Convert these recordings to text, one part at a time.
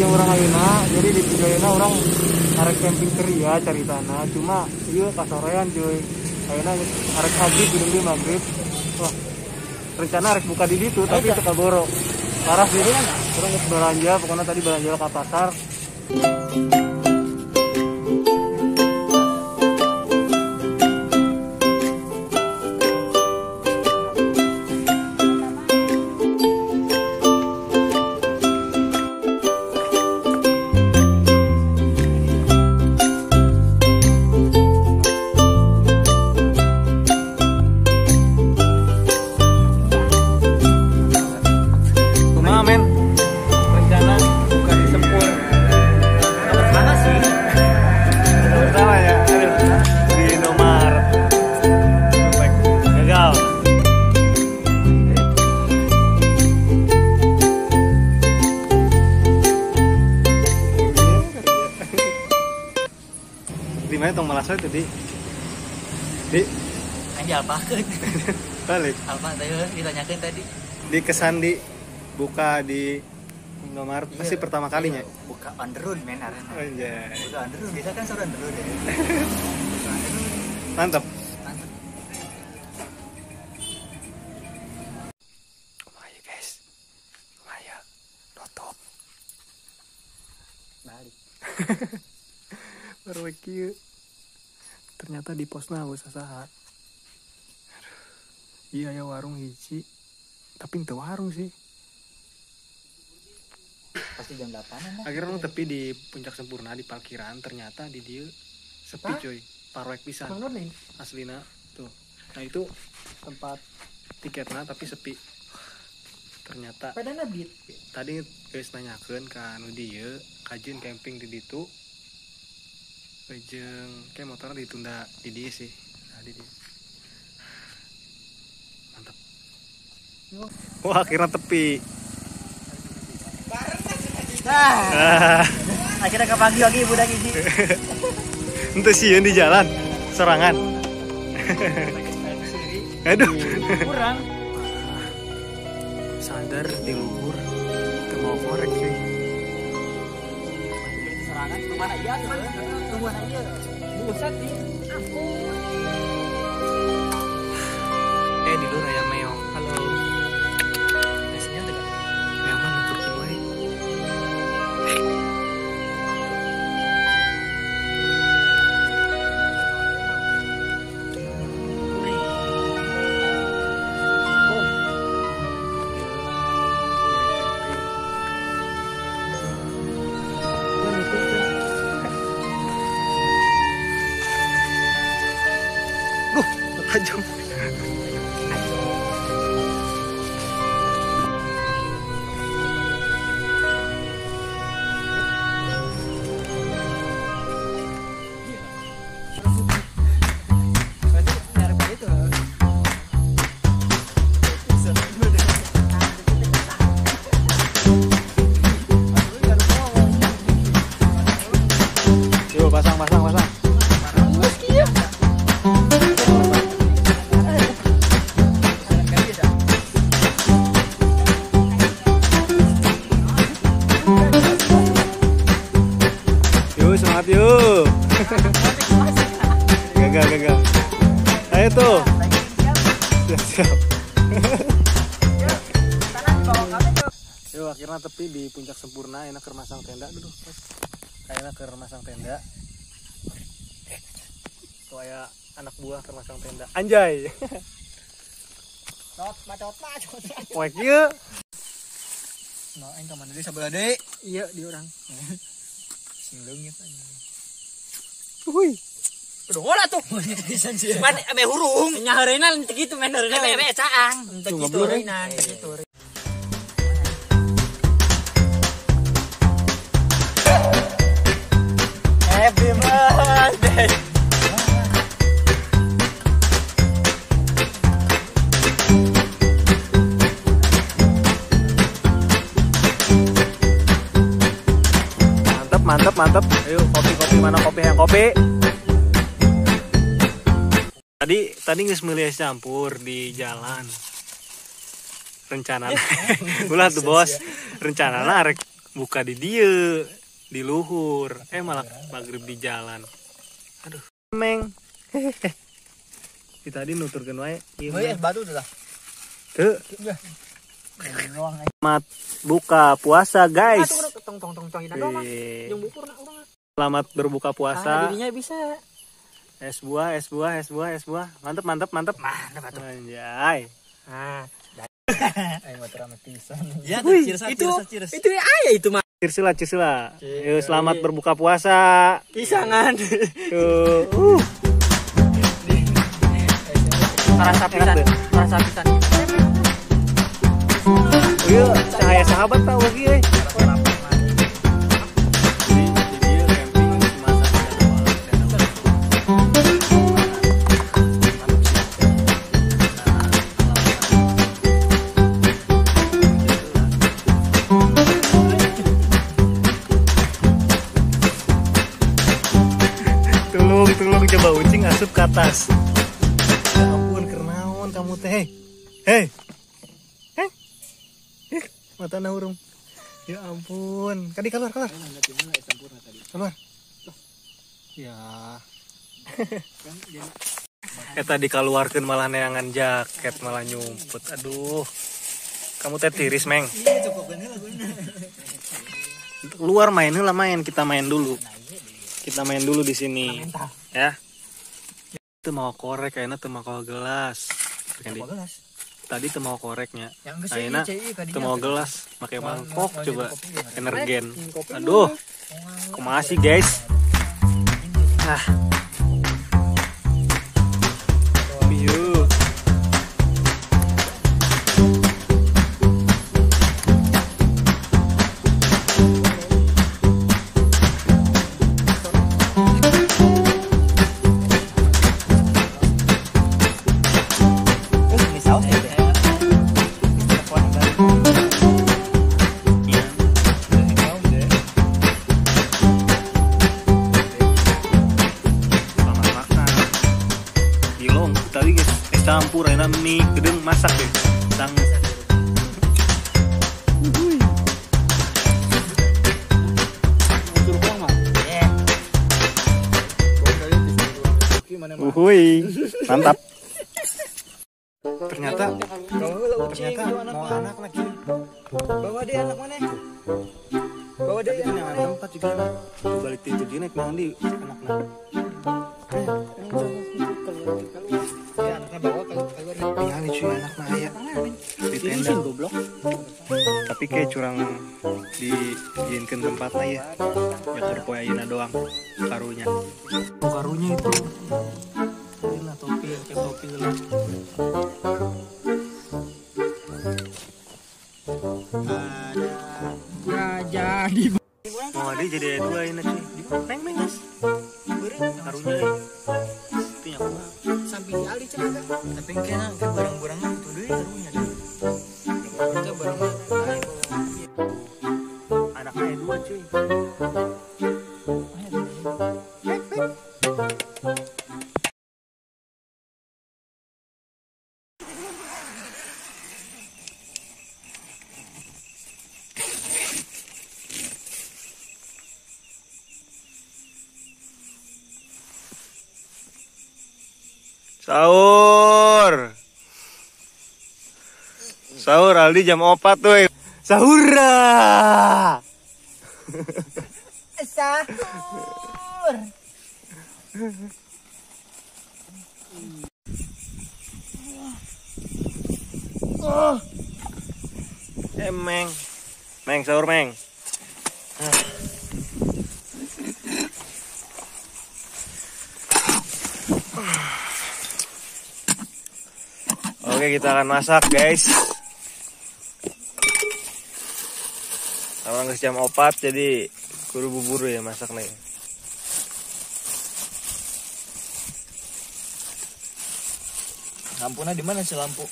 jeung urang ayeuna. Jadi di video ayeuna urang arek camping ceria caritana, cuma ieu kasorean cuy. Ayeuna arek maghrib gedung di maghrib. Wah, rencana arek buka di ditu tapi teu kaboro. Parah sih, urang geus belanja, pokoknya tadi belanja ka pasar. Di mana tong malas tadi? Di anjir alpakeun. Balik. Alpa tadi ditanyakeun tadi. Di kesan di buka di Indomaret iya, pasti pertama kalinya. Iya, buka on the road men arana. Anjay. Buka on the road biasa kan sore on the road ya. Buka on the road. Mantap. Mantap. Kumaha ya guys? Kumaha ya? Nutup. Balik. Baru kieu. Ternyata di posna geus saha. Iya ya warung hiji. Tapi teu warung sih. Pasti jam 8-an lah. Akhirnya tepi di Puncak Sempurna di parkiran ternyata di dieu sepi cuy. Parwek pisan. Aslina tuh. Nah itu tempat tiketna tapi sepi. Ternyata tadi geus nanyakeun ka anu dieu kajeun camping di ditu. Jeung kayak motornya ditunda di dia sih. Nah, di dia. Mantap. Wah, akhirnya tepi. Nah. Akhirnya kepanggil lagi budak ini. Ente sih di jalan serangan. Aduh. Kurang. Sadar di luhur teu mau korek cuy. Serangan kemana iya tuh? Kemana iya? Buset nih. Ampun. Di luar aya meong. Halo. Nasinya tidak. Meong mah nuturkeun wae. Tajam. Yuk pasang. Yuk semangat yuk. Gagal. Ayo tuh. Siap. Yuk akhirnya tepi di Puncak Sempurna enak keur masang tenda dulu. Kayaknya keur masang tenda. Tuh aya anak buah keur masang tenda. Anjay. Tot macot. Poek ieu. Nah, aing ka mana deui sabelah deui? Iya, di urang. Sing leungit anjing. Uhuy. Kudu ngolah tuh. Man ame hurung. Nya heureuna teu kitu men heureuna ame caang. Teu kitu heureuna, teu kitu. Happy birthday. Mantap. Ayo kopi mana kopi yang kopi. Tadi geus meuli es campur di jalan. Rencana. Ulah tuh bos. Rencanana arek Buka di dieu, di luhur. Malah maghrib di jalan. Aduh, meng. Di tadi nuturkeun wae. Ieu es batu tuh lah. Teu. Selamat buka puasa, guys. Selamat berbuka puasa. Dirinya bisa. Es buah, es buah, es buah, es buah. Mantep, mantep, mantep. Mantep atuh. Anjay. Ah. Ya, cheers, itu aya itu mah. Cheers lah, cheers lah. Yo, selamat berbuka puasa. Pisangan. Tuh. Rasa pisan, rasa pisan. Iya, cahaya sahabat tau lagi euy. Tulung, tulung coba ucing asup ke atas. Ya ampun, kernaon kamu teh. Hei. Hei. Mata hurung. Ya ampun. Kadi keluar, keluar. Keluar. Ya. Tadi dikeluarkan malah neangan jaket, malah nyumput. Aduh. Kamu teh tiris, Meng. Keluar main heula main, kita main dulu. Kita main dulu di sini. Ya. Itu mau korek kayaknya teu mau gelas. Tadi teu mau koreknya. Ayeuna teu mau gelas, make mangkok coba energen. Aduh. Kumaha sih, guys? Ah. Yuk. Campur enak mie gedeng masak deh sang. Uhuy, mantap. Ternyata mau anak lagi. Bawa dia anak mana? Bawa dia anak tempat juga enak. Balik itu dia naik mandi anak-anak. Tinggal cuy anak mah aya di tenda. Tapi kayak curang dijinkan tempatnya ya. Ya keur poe ayeuna doang karunya. Oh, karunya itu. Inilah topi, kayak topi lah. Ada jadi. Mau ada jadi dua ini cuy. Neng neng guys. Karunya. Itu nya kumaha. Sampai di ali cenah. Tapi kena ke barang-barangnya itu deui karunya. Itu barangnya anaknya dua cuy. Sahur. Sahur Aldi jam 4 tuh. Sahura. Sahur. Oh. Meng. Meng sahur, Meng. Oke, kita akan masak, guys. Sekarang geus jam 4 jadi kudu bubur ya masak nih. Lampunya di mana sih lampu?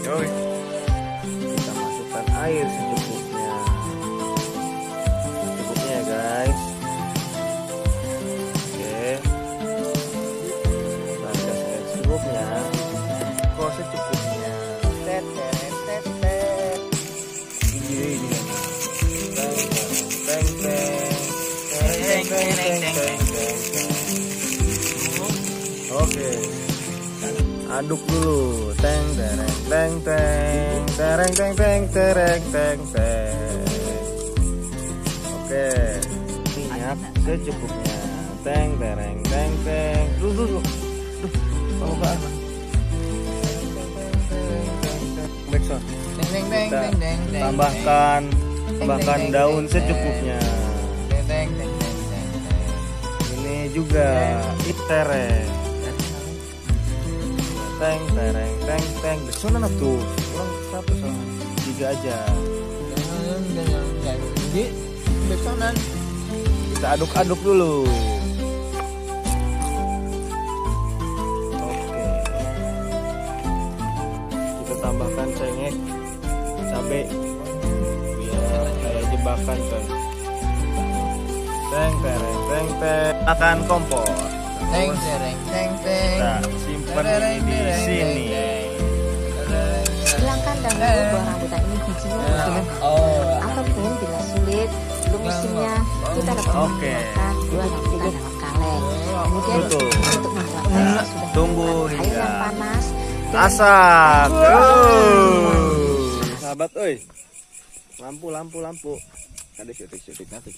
Oke. Kita masukkan air secukupnya. Secukupnya ya, guys. Oke. Teng teng teng teng teng teng teng. Oke. Aduk dulu. Teng tereng teng teng tereng teng teng tereng teng teng. Oke. Minyak secukupnya. Teng tereng teng teng. Dulu. Duh, kalau backsound. Kita tambahkan daun secukupnya. Ini juga tereng. Teng tereng teng teng. Backsound tuh. Kurang satu sama 3 aja. Kita aduk-aduk dulu. Oke. Kita tambahkan cengek, cabe, biar kayak jebakan coy. Teng tereng teng teng. Makan kompor. Teng tereng teng teng. Kita simpan ini di sini. Hilangkan dahulu buah rambutan ini bijinya. Ataupun bila sulit, belum musimnya, kita dapat menggunakan buah rambutan dalam kaleng. Kemudian untuk membuat es sudah tunggu air hingga yang panas. Asak. Sahabat, oi. Lampu. Ada syuting-syuting nanti.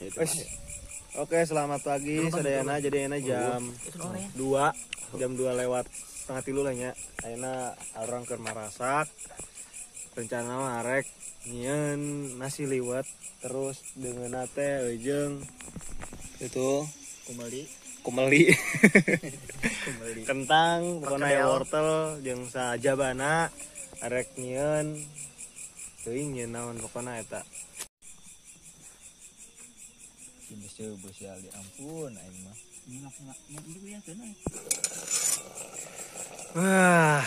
Oke, selamat pagi sadayana. Jadi enak jam 2, jam 2 lewat 2:30 lah nya. Ayeuna urang keur marasak. Rencana mah arek nyieun nasi liwet terus deungeunna teh jeung itu kumeli. Kentang, pokona aya wortel jeung sajabana arek nyieun teuing nyieun naon pokona eta. Besial di ampun aing mah. Wah.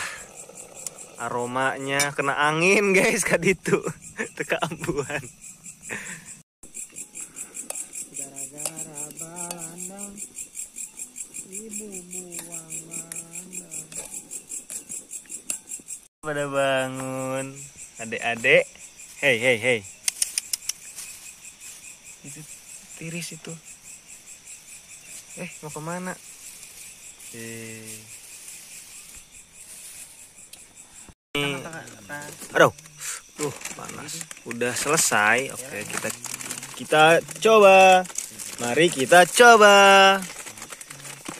Aromanya kena angin guys kaditu. Teka ambuan. Gara-gara balandang ibu buang landang. Pada bangun adik-adik. Hey hey hey. Itu tiris itu. Mau kemana? Aduh, panas. Udah selesai. Oke, kita coba. Mari kita coba.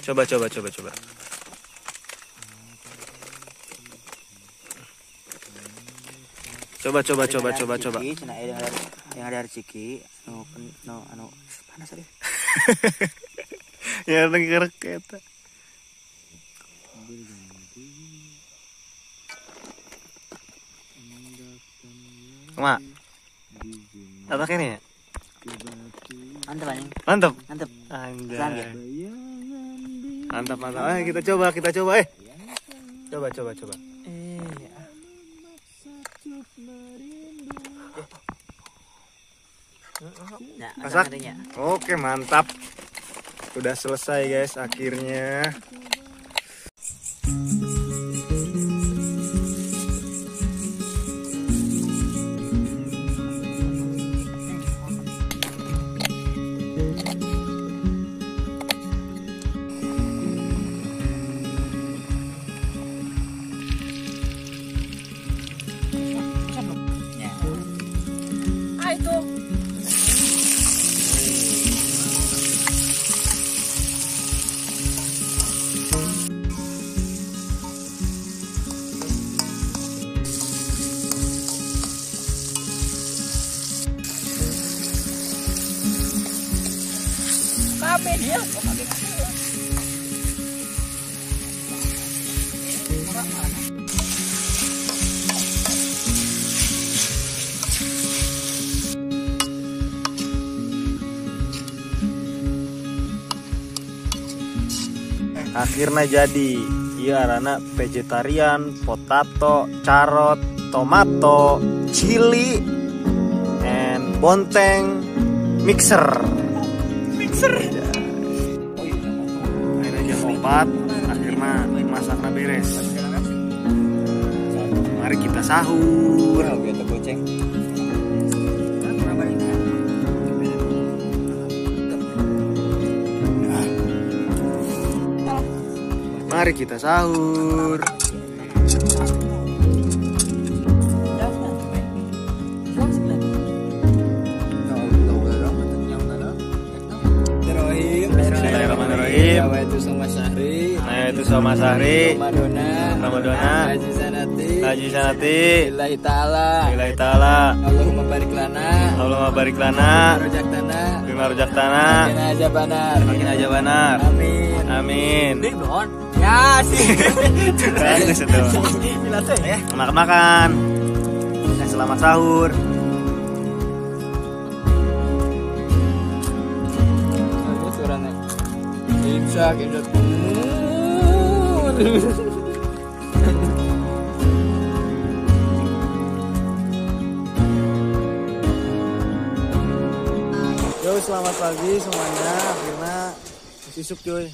Coba. Coba. Yang ada ciki, anu panas tadi. Ya tengker eta. Mak. Apa kene ya? Mantap anjing. Mantap. Mantap. Anjay. Mantap. Ayo kita coba. Coba. Masak. Oke, mantap. Udah selesai guys akhirnya. Akhirnya jadi. Iya, arana vegetarian, potato, carrot, tomato, chili, and bonteng mixer. Akhirnya jam 4, akhirnya masaknya beres. Mari kita sahur. Mari kita sahur. Bismillahirrahmanirrahim. Itu sama Sahri, Ramadona, Haji Sanati, Lillahi ta'ala, Lillahi ta'ala, Allahumma barik lana, Allahumma barik lana, bima bima rojaktana, qina azabannar, qina azabannar. Amin. Amin. Ya sih. Bagus itu. Makan-makan. Selamat sahur. Imsak, imsak. Yo, selamat pagi semuanya. Akhirnya isuk cuy.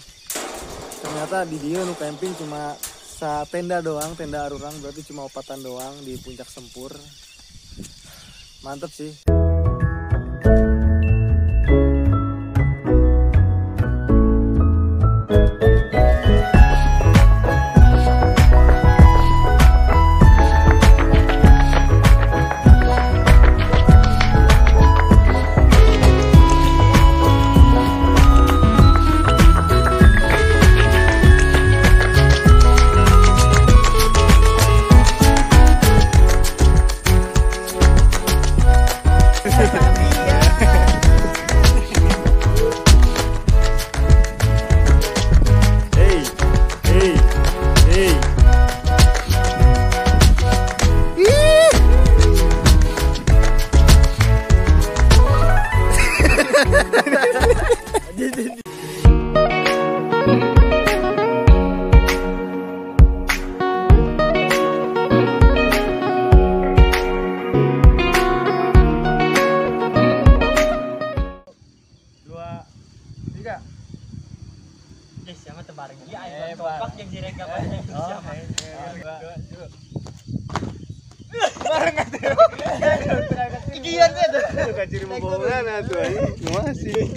Ternyata di dia nu camping cuma sa tenda doang, tenda arurang, berarti cuma opatan doang di Puncak Sempur. Mantep sih. Hey, hey. Bareng atuh. Masih.